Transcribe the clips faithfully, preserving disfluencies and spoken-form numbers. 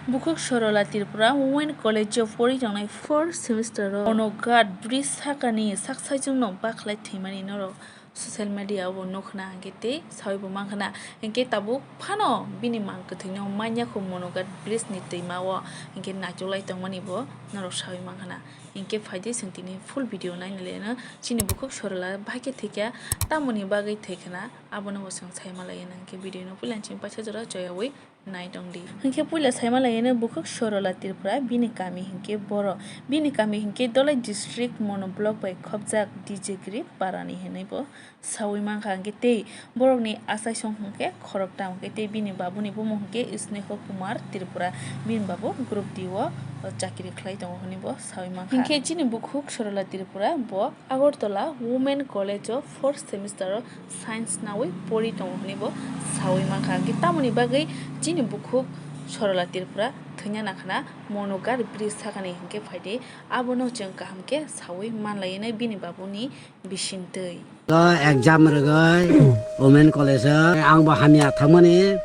Bukhuk Sorola Tripura Women College o pori tongnai fourth semester o Monoghat bridge sakani sak saichung no bakhlai thwimani norok social media o bo nukna hwnkhe tei sawi bo mankha na. Hinkhe tabuk phano bini mang kwthwino manya kho Monoghat bridge ni twima o hinkhe naichuk lai tongmani bo norok sawi mankha na. Hinkhe phaidi chwng tini full video naina le no chini bukhuk Sorola bahai khe thwikha tamoni bagwi thwikha na abono bo chwng sai malai no hinkhe video no puila chini paisa jora choyawi nai tongdi. Hinkhe puila saima laiyano bukhuk Sorola Tripura bini kami hinkhe boro. Bini kami hinkhe Dholai district Mono block bai khopjak D J Giri parani hinwi bo sawi mankha. Hinkhe tei borokni achaisong hinkhe khoroktham hinkhe tei bini babuni bumung hinkhe Sneho Kumar Tripura. Bini babu group D o chakri khlai tongo hinwi bo sawi mankha. Hinkhe chini bukhuk Sorola Tripura bo Agartala Women College o fourth semester o science nawi pori tongo hinwi bo sawi mankha. Hinkhe tamoni bagwi chini bukhuk Sorola Tripura thwina nakhana Monoghat bridge sakani hinkhe phaidi abono chwng kaham khe sawi manlainai bini babuni bisingtwi. O exam rwgwi Women College o ang bo hamya thangmani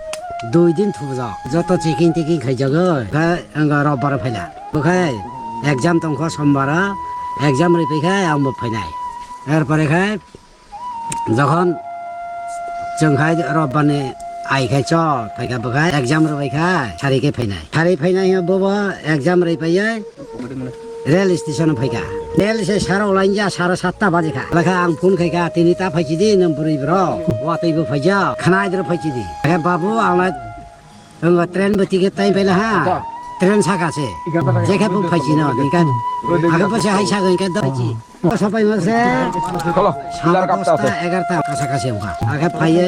dui din thubujak joto checking teking khaijagwi khe ang robbar phaila. Bwkhai exam tongkho sombar o exam rwi phaikhai ang bo phainai. Er pore khai jokhon chwng khai robbar ni ai khai chol phaikha bwkhai exam rwbai khai sari khe phainai. Sari phainai bobo exam rwi phaiwi rail station o phaikha. Rail se saro lainja saro satta baje kha. Lekha ang phone khaikha tini ta phaichidi nwng bwrwi borok watwi bo phaijak khwnai dro phaichidi. Lekha babu ang lai Wngkha train bo ticket tai paila ha. Train saka se. Jekhe bo phaisino, nikha. Aga bo se hai sago, nikha da. Sapai mo se. Kholo, sara lar kapta dosta, se. Egarta kasa kasi wngkha. Aga phaiye,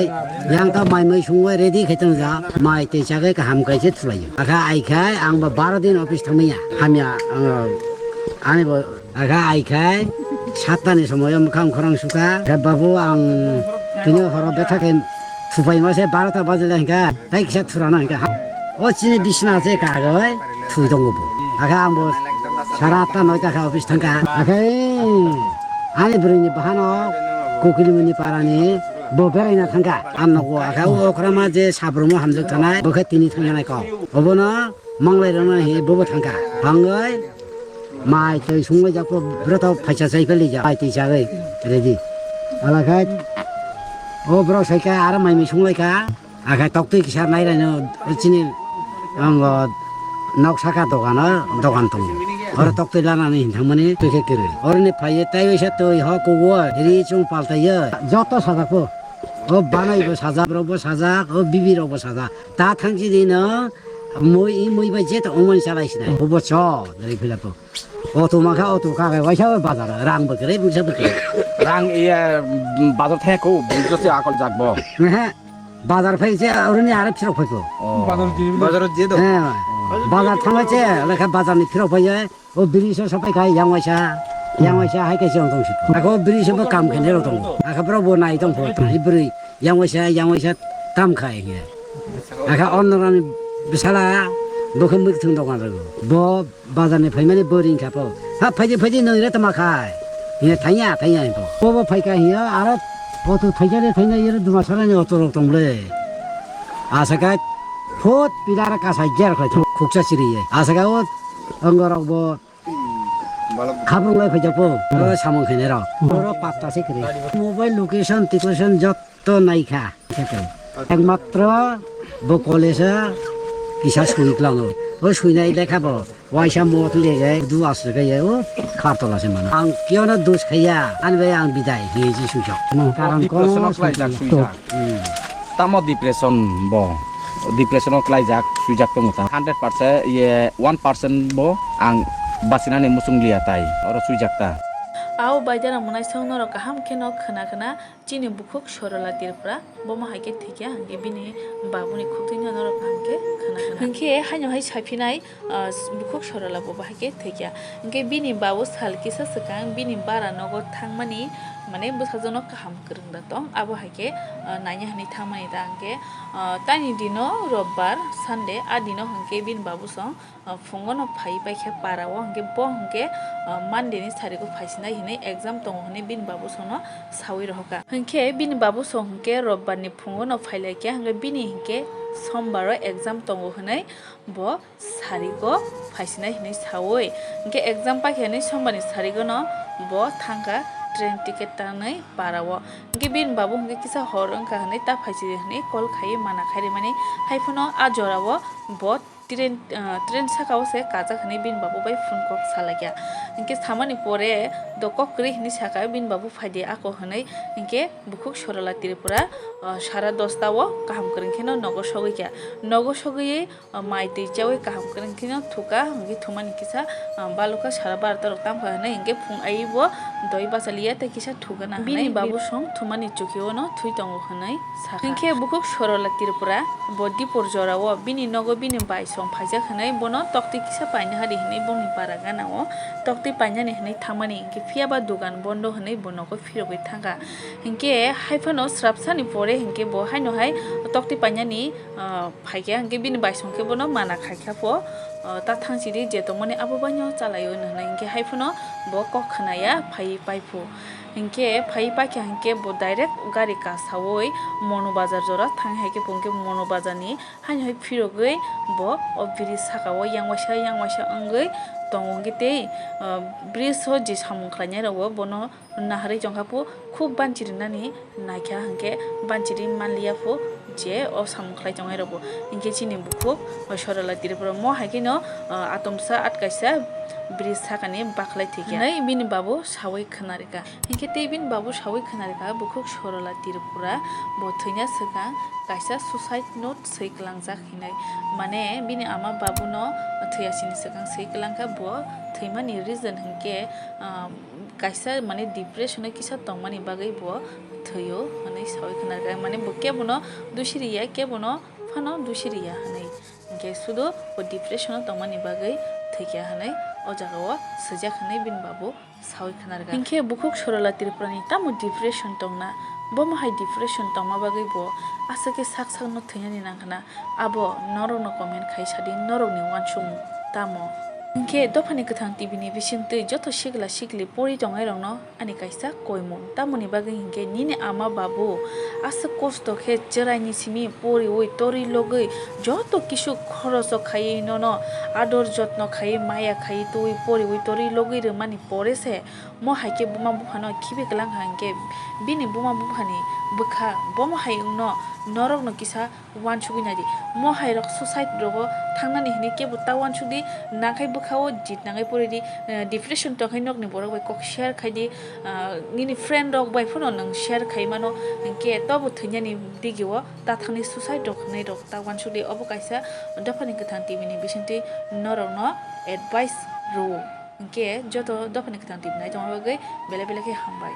yang ta mai mai sungwe ready khai tong ja. Mai te chagai kaham kai se thulaio. Aga ai khai, ang bo baro din office thangmaya. Hamya, ang, ani bo Aga ai khai satta ni somoyo mwkhang khorang sukha. Khe babu ang tini horo betha khe supai ma se barota baje le hingka. Tai kisa thurana hingka. O chini bisna se kagoi thui tongo bo. Aga ang bo sara atta noita kha office thangka. Aga ani bwrwi ni bahano Kokili muni parani bo beraina thangka. Ang nogo aga o okrama je sabrumo hamjak thanai bo khe tini thangya nai kok. Obono Manglai rwna hi bobo thangka. Thangwi mai twi sungwi jakpo bwrwtho phaisa chai peli ja. Mai twi chagwi ready. Ala khai o borok sai kha aro mai mui sunglai kha. Akhai toktwi kisa nai raino chini ang nok saka dogano dogan tongo. Oro toktwi lanani hin thangmani twi khe kwrwi. Oroni phaiwi taiwi sa twi ho kugo ri chung paltaiyo. Joto sajak po. O banai bo sajak, borok bo sajak, o bibi rok bo sajak. Ta thangchi di no, mui, i mui bai je to omoni chalai sinai. Bobo cho, dari phila to. Auto makha, auto ka, waisa bazar, rang bo kere, busa bo kere. Rang iya, bazar thaya ko, busa se akol jak bo. Ehe, bazar phai je, oroni are phirok phai ko. Oh. Bazar je do. He, bazar thangla je, lekha bazar ni phirok phai je. O bridge o sapai khai yang waisa, yang waisa hai kaisa wng tong si. Ako bridge o bo kam khainai rok tongo. Aka borok bo nai tong pho. Hai bwrwi yang waisa, yang waisa tam khai hiya. Aka onnorani bwsala bo khe mwkhwtwng dogan rwgo. Bo bazar ni phaimani bo ring kha pho. Ha phaidi phaidi nwi re tama khai. Hiya thangya thangya hinto. Bo bo phai kha hiya aro auto thaijani thaina yero duma sarani auto rok tong le. Asa kha phut pilar kasa jer khai khuksa siri ye. Asa kha o ongo rok bo Khabrung lai phaijak po, oro samung khainai rok. Oro patta se kwrwi. Mobile location, tikotion jotto naikha. Ekmatro bo college o kisa sui klango. O suinai lekha bo waisa mot lege du aswk ya o khartola se mano. Ang kiyano dos khaiya, ani bai ang bidai hinwi suijak. Karon kono depression o khlaijak suijak. Hmm. Tamo depression bo? Depression o klaijak, swijak tongo ta. Hundred percent, ye, one percent bo ang bachinani muchung liya tai, oro swijak ta. Ao baidara mwnaisong norok kaham kheno khna khna chini bukhuk Sorola Tripura, bomo hai khe thwikya, hwnkhe bini babuni khukthwino norok kaham khe khna khna. Hwnkhe haino hai saphinai, ah, bukhuk Sorola bo bahai khe thwikya. Hwnkhe bini babu sal kisa swkang bini bara nogo thangmani Mane bwsajwkno kaham kwrwng da tong, abo hai khe, ah, naina hwnwi thangmani da hwnkhe, ah, taini dino robbar, Sunday, a dino hwnkhe bini babu song, ah, phungo no phai pai khe para o, hwnkhe bo hwnkhe, ah, Monday ni sarigo phaisinai hwnwi exam tongo hwnwi bini babu songno sawi rohorkha. Hwnkhe bini babu song hwnkhe robbar ni phungo no phai lai khe, hwnkhe bini hwnkhe sombar o exam tongo hwnwi bo sarigo phaisinai hwnwi sawi, hwnkhe exam paikha hwnwi sombarni sarigono bo thangkha train ticket tanwi para o. Hwnkhe bini babu hwnkhe kisa hor wngkha hwnwi ta phaisidi hwnwi call khaiwi mana khai rimani. Haiphano a jorao bo train, ah, train sakao se kajak hwnwi bini babu bai phone kok salaikha. Hwnkhe samani pore do kok kwrwi hwnwi sakha bini babu phaidi ako hwnwi, hwnkhe bukhuk Sorola Tripura, ah, sara dosta o kaham kwrwng kheno nogo sogwi kha. Nogo sogwi ah, mai twi chawi kaham kwrwng kheno thukha, hwnkhe thumani kisa, ah, balukha sara barota rok tamkha hwnwi, hwnkhe phung aiwi bo doi bachaliya tei kisa thukgana hwnwi bini babu song thumani chukio no thwi tongo hwnwi sakha. Hwnkhe bukhuk Sorola Tripura bo dipor jorao bini nogo bini bai song phaijak hwnwi bono toktwi kisa paina hari hwnwi bongni para ganao toktwi painani hwnwi thangmani, hwnkhe phiyaba dugan bondo hwnwi bo nogo phirogwi thangkha. Hwnkhe haiphano srapsani pore hwnkhe bo haino hai toktwi painani, ah, phaikha, hwnkhe bini bai song khe bono mana khaikha pho, ah, ta thangsidi je tongmani abo baino chalaio hwnwi hwnwi, hwnkhe haiphano bo kok khnaya phaiwi paiphu. Hwnkhe phaiwi paikha hwnkhe bo direct gari kasawi Monu Bazar jora thang hai khe bo hwnkhe Monu Bazar ni haino hai phirogwi bo o bridge sakao yang waisa yang waisa wngwi tongo, hwnkhe tei, ah, bridge o je samung khlainai rokbo bono naharwi tongkha pho, khub banchirinani naikha hwnkhe banchiri manliya pho je o samung khlai tongnai rokbo. Hwnkhe chini bukhuk Sorola Tripura mo hai kheno, ah, atomsa atkaisa bridge sakani bakhlai thwikha hwnwi bini babu sawi khwnarikha. Hwnkhe tei bini babu sawi khwnarikha bukhuk Sorola Tripura bo thwina swkang kaisa suicide note swi kwlangjak hinwi. Mane bini ama babuno thwiyasini swkang swi kwlangkha, bo thwimani reason hwnkhe, ah, kaisa mane depression o kisa tongmani bagwi bo thwio hwnwi sawi khwnarikha. Mane bo kebono dusi riya, kebono phano dusi riya hwnwi. Hwnkhe sudu bo depression o tongmani bagwi thwikha hwnwi o jagao swijak hwnwi bini babu sawi khwnarikha. Hwnkhe bukhuk Sorola Tripurani tamo depression tongna, bomo hai depression tongma bagwi bo aswk khe sak sakno thwinani nangkhna? Abo norokno comment khai sadi, norokni uansukmung tamo? Hwnkhe Dophani Kwthang T V ni bisingtwi joto sikla sikli pori tongnai rokno ani kaisa koimung, tamoni bagwi hinkhe nini ama babu aswk kosto khe chwraini simi poriwi torwi logwi joto kisu khoroso khaiwi nono ador jotno khaiwi maya khaiwi twiwi poriwi torwi logwi rwmani pore se mo hai khe buma buphano khibi kwlang kha hinkhe bini buma buphani bwkha bomo hai wngno norokno kisa uansugwi naidi. Mo hai rok suicide rogo thangnani hinwi kebo ta uansukdi, nangkhai bwkhao jit nangwi poridi, eh, depression tongkhai nokni borok bai kok share khaidi, ah, nini friend rok bai phano nwng share khai mano, hinkhe tobo thwinani digio ta thangni suicide rok hwnwi rok ta uansukdi. Obo kaisa Dophani Kwthang T V ni bisingtwi norokno advice rwo. Hinkhe joto Dophani Kwthang T V nai tongma bagwi belai belai khe hambai.